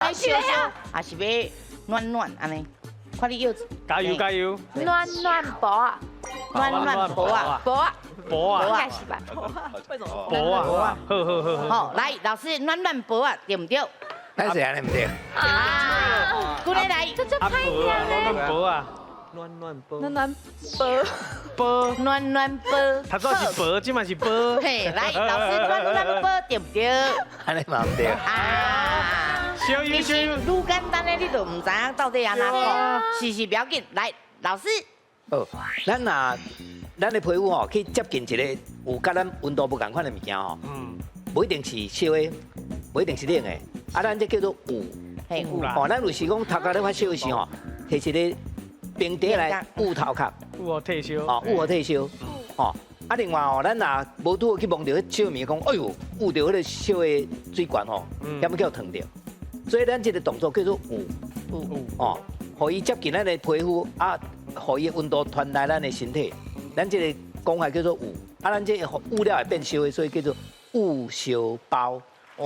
燒燒，還是欲暖暖按呢？看你要。加油加油！暖暖包啊，暖暖包啊，包啊，包啊，應該是吧？包啊，好好好好。好，來，老師，暖暖包啊，對毋對？咱是按呢毋對。啊，過來來，這就阿歹婆啊，暖暖包啊，暖暖包，暖暖包，包，暖暖包。頭先是包，這擺是包。嘿，來，老師，暖暖包對毋對？按呢嘛毋對。啊，小優小優，愈簡單的你就毋知影到底按怎講，是是不要緊。來，老師，好，咱若咱的皮膚吼去接近一个有佮咱溫度無仝款的物件吼，無一定是燒的，無一定是冷的，啊，咱這叫做捂。嘿，捂啦。哦，咱有時講頭殼咧發燒的時吼，提一個冰塊來捂頭殼，捂予退燒。哦，捂予退燒，哦，啊，另外哦，咱若無拄好去摸著彼燒的物，講，哎喲，捂著彼个燒的水管吼，險叫燙著。所以咱這個動作叫做捂，捂，哦，予伊接近咱的皮膚，啊，予伊的溫度傳來咱的身體。咱這個講法叫做捂，啊，咱這個捂了會變燒的，所以叫做捂燒包。